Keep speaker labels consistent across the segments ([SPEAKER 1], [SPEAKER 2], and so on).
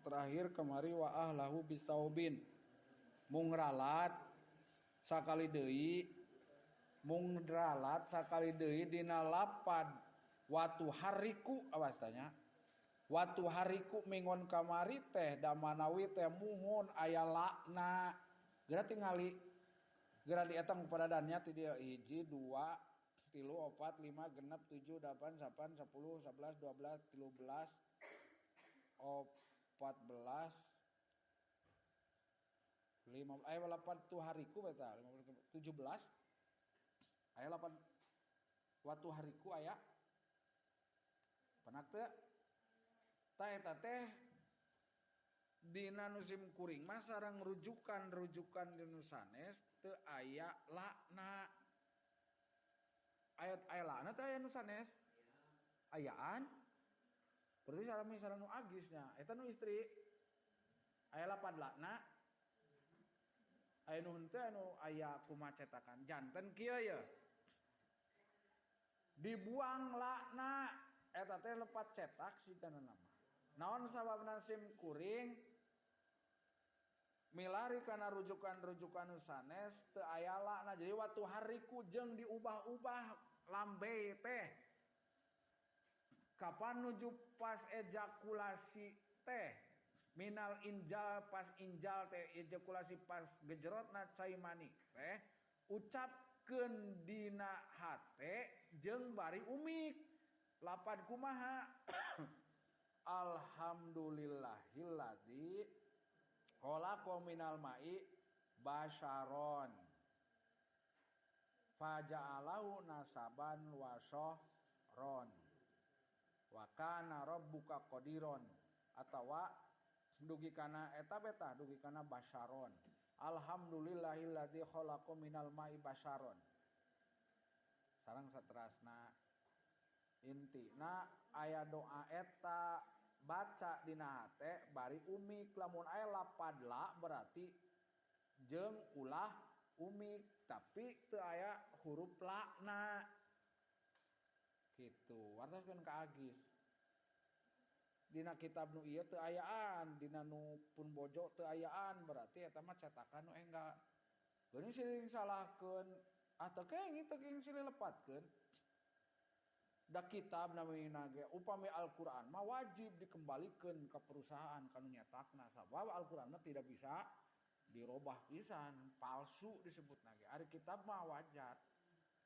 [SPEAKER 1] Terakhir kemari wa ahlahu bisaubin mung ralat sakali deui, mung ralat sakali deui dina lapad watu hariku, awas tanya watu hariku mingon kamari teh da manawi teh muhun aya lakna geura tingali geura dietang padadannya ti dieu 1 2 3 4 5 6 7 8 9 10 11 12 13 14 5 aya 8 tu hariku beta 17 aya 8 watu hariku aya penak teu ta eta teh dina nu sim kuring mah sareng rujukan-rujukan di nu sanes teu aya lakna ayat aya lakna teh aya nu sanes ayaan berarti sareng sareng nu agisnya eta nu istri aya 8 lakna aya nu henteu anu aya kumaha cetakan janten kieu ye dibuang lakna eta teh lepat cetak sigana nama naon sababna sim kuring milari kana rujukan-rujukan nu sanes teu aya lakna jadi waktu hariku jeung diubah-ubah lambe teh kapan nuju pas ejakulasi teh minal injal pas injal teh ejakulasi pas gejerotna cai mani teh ucapkeun dina hate jeung bari umik lapad kumaha alhamdulillahilladzi khalaqa minal ma'i basyaron faja'alahu nasaban wa syahron wa kana rabbuka qadiron atawa dugi kana eta beta dugi kana basyaron alhamdulillahilladzi khalaqa minal ma'i basyaron sareng saterasna intina aya doa eta baca dina hate bari umik lamun aya lapad la berarti jeung ulah umik tapi teu aya huruf lakna kitu wartoskeun ka Agis dina kitab nu ieu teu ayaan dina nu pun bojo teu ayaan berarti eta mah cetakan nu enggal geuning silih salahkeun ah teu kenging teu kenging silih lepatkeun da kitab namina ge upami Al-Qur'an mah wajib dikembalikeun ka perusahaan kanu nyetakna sabab Al-Qur'an mah tidak bisa dirobah pisan palsu disebutna ge ari kitab mah wajar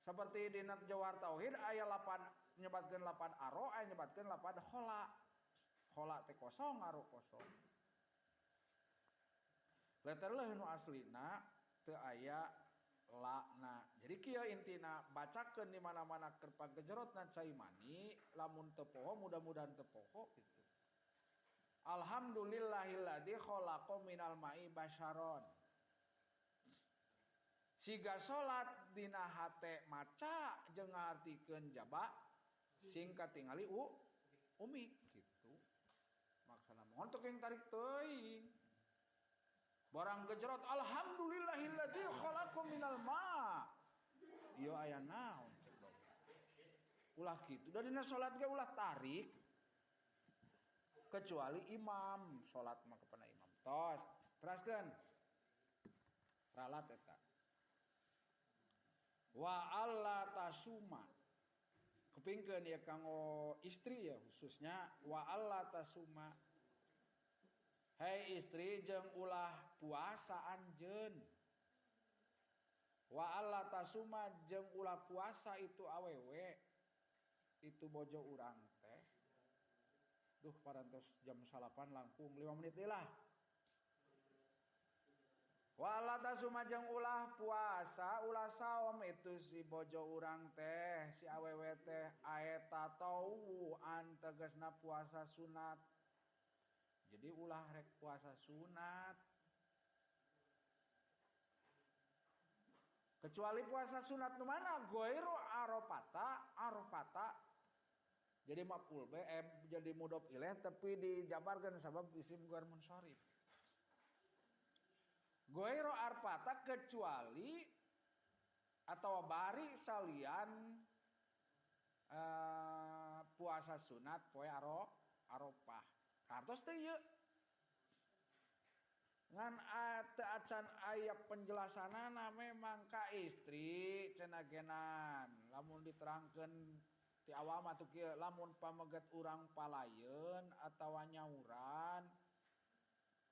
[SPEAKER 1] seperti dina Jawhar Tauhid aya 8 nyebatkeun 8 aro aya nyebatkeun 8 khola khola teh kosong aro kosong letter leuh nu aslina teu aya lakna jadi kieu intina bacakeun di mana-mana keur pagejerotna cai mani lamun teu poho mudah-mudahan teu poho kitu alhamdulillahilladzi khalaqa minal ma'i basyaron siga salat dina hate maca jeung ngartikeun jaba sing katingali umik kitu maksana mohon teu keng tarik teuing barang gejerot alhamdulillahilladzi khalaqa minal ma ieu aya naon cek dong ulah kitu da dina salat ge ulah tarik kecuali imam salat mah kepada imam tos teraskeun ralat eta wa alla tasuma kepingkeun ya kanggo istri ya khususnya wa alla tasuma hei istri jeung ulah puasa anjeun wa alla tasuma jeung ulah puasa itu awewe itu bojo urang teh duh parantos jam 9 langkung 5 menit deui lah wa alla tasuma jeung ulah puasa ulah saum itu si bojo urang teh si awewe teh aeta tauan tegasna puasa sunat jadi ulah rek puasa sunat kecuali puasa sunat nu mana goiru arafata arafata jadi maf'ul be jadi mudhof ilaih tapi dijabarkeun sabab isim ghair munsharif goiru arfata kecuali atau bari salian puasa sunat poe arafah kartos teh ieu Ngan teu acan aya penjelasanana memang ka istri cenah genan lamun diterangkeun ti awal mah tuh kieu lamun pameget urang palayeun atawa nyauran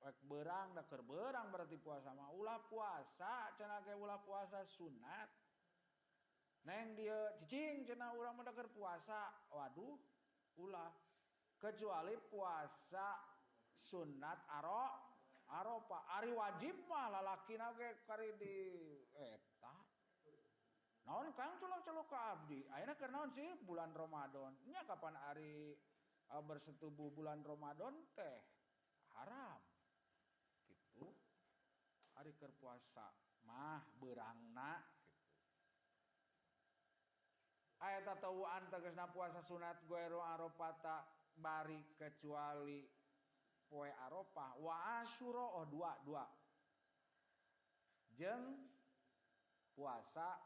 [SPEAKER 1] rek beurang da keur beurang berarti puasa mah ulah puasa cenah ge ulah puasa sunat neng dieu cicing cenah urang mah da keur puasa waduh ulah kecuali puasa sunat Arafah ari wajib mah lalakina ge kari di eta naon Kang culok-culok ka abdi ayeuna keur naon sih bulan Ramadan nya kapan ari bersetubuh bulan Ramadan teh haram gitu ari keur puasa mah beurangna gitu aya tatawuan tegasna puasa sunat goeru Arafata bari kecuali poe Arafah wa Asyura oh dua jeung puasa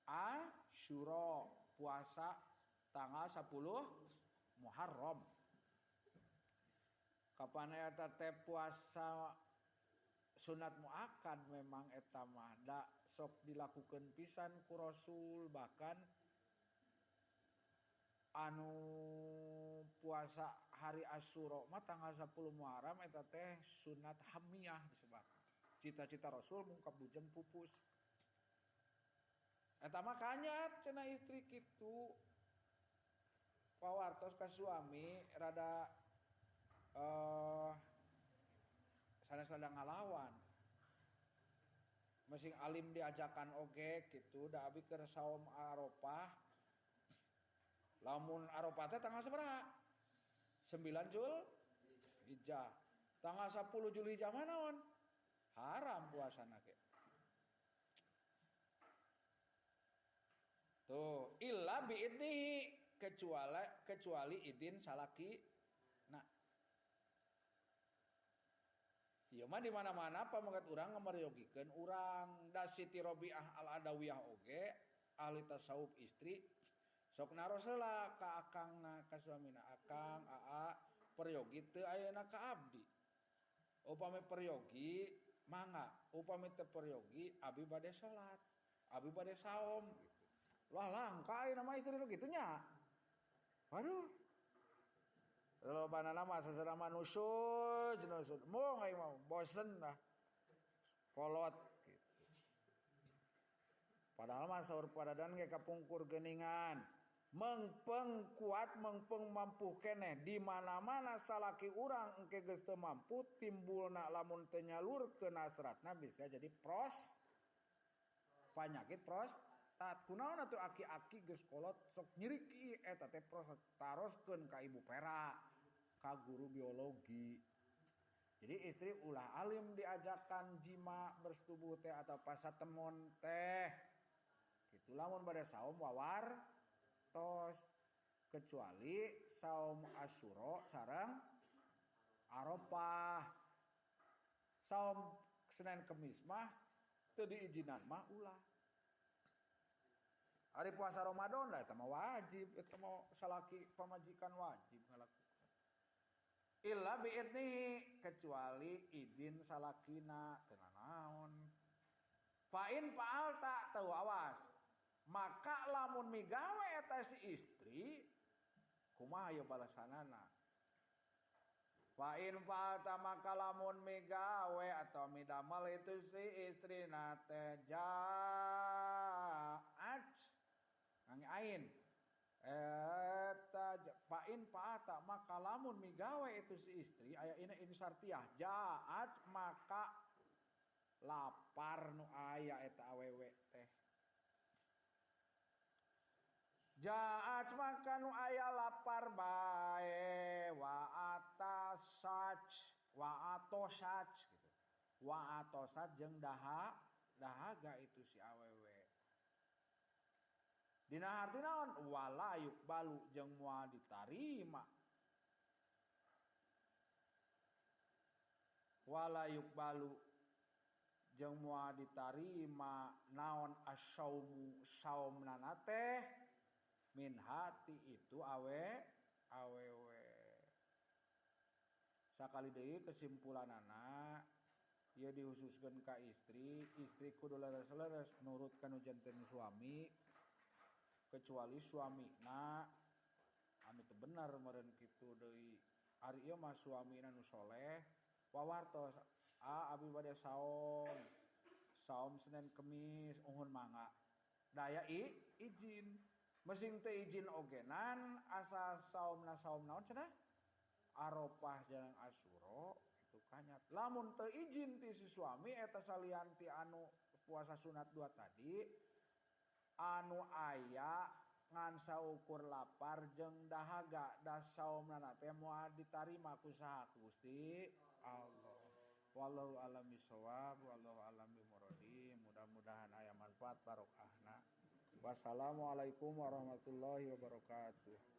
[SPEAKER 1] Asyura puasa tanggal 10 Muharram kapan eta teh puasa sunat muakkad memang eta mah da sok dilakukeun pisan ku Rasul bahkan anu puasa hari Asyura mah tanggal 10 Muharram eta teh sunat hamiyah disebut. Cita-cita Rasul mungkap bujeng pupus. Eta mah kanyat cenah istri kitu. Pawartos ka suami rada sanes rada ngalawan. Masing alim diajakan oge kitu da abi keur saum Arafah. Lamun Arafah teh tanggal sabaraha? 9 Zulhijjah. Tanggal 10 Zulhijjah mah naon? Haram puasana ge. Tuh, illa biidnihi kecuali izin salaki. Nah. Ieu mah di mana-mana pamegat urang ngameryogikeun urang da Siti Robiah Al-Adawiyah oge ahli tasawuf istri sok naros heula ka akangna ka suamina akang aa peryogi teu ayeuna ka abdi upami peryogi mangga upami teu peryogi abi bade salat abi bade saum gitu lah langka ayeuna mah istri nu kitu nya waduh lobanana mah sasana nusud nusud moal aing mah bosen lah kolot gitu padahal mah saur padadan ge kapungkur geuningan mengpeng kuat mengpeng mampu keneh di mana-mana salaki urang engke geus teu mampu timbulna lamun teu nyalurkeun hasratna bisa jadi pros penyakit prostat kunaon atuh aki-aki geus kolot sok nyiriki eta teh prostat taroskeun ka ibu pera ka guru biologi jadi istri ulah alim diajakan jima bersetubuh teh atau pasatemon teh kitu lamun bade saum wawar tos kecuali saum Asyura sareng Arafah saum Senin Kemis mah teu diizinan mah ulah hari puasa Ramadan lah eta mah wajib eta mah salaki pamajikan wajib ngalakukan illa biidnihi kecuali izin salakina teu nanaon fa in fa'alta teu awas maka lamun migawe eta si istri kumaha ieu balasanana fa in fa'alta maka lamun migawe atau midamal itu si istri na teh ja'at ngange ain eta fa in fa'alta maka lamun migawe itu si istri aya ini insartiah ja'at maka lapar nu aya eta awewe teh Ja'at maka nu aya lapar bae wa atasaj wa atosaj gitu. Wa atosaj jeung dahaga itu si awewe. Dina harti naon wala yukbalu jeung moal ditarima. Wala yukbalu jeung moal ditarima naon asyaumu saumna teh min hati itu awewe. Sakali deui kesimpulanana Ieu dihususkeun ka istri, istri kudu leres-leres nurut ka nu janten suami kecuali suamina anu teu bener meureun kitu deui. Ari ieu mah suamina nu soleh wawartos, "Ah, abi bade saum. Saum Senin Kemis, uhun mangga." Daya izin. Mesing teu izin ogenan asa saumna saum naon cenah? Arafah jeung Asyura itu kanyat. Lamun teu izin ti si suami eta salian ti anu puasa sunat dua tadi anu aya ngan saukur lapar jeung dahaga da saumna teh moal ditarima ku saha? Gusti Allah. Wallahu a'lam bishawab, wallahu a'lam bimuradi. Mudah-mudahan aya manfaat barokahna. Wassalamualaikum warahmatullahi wabarakatuh.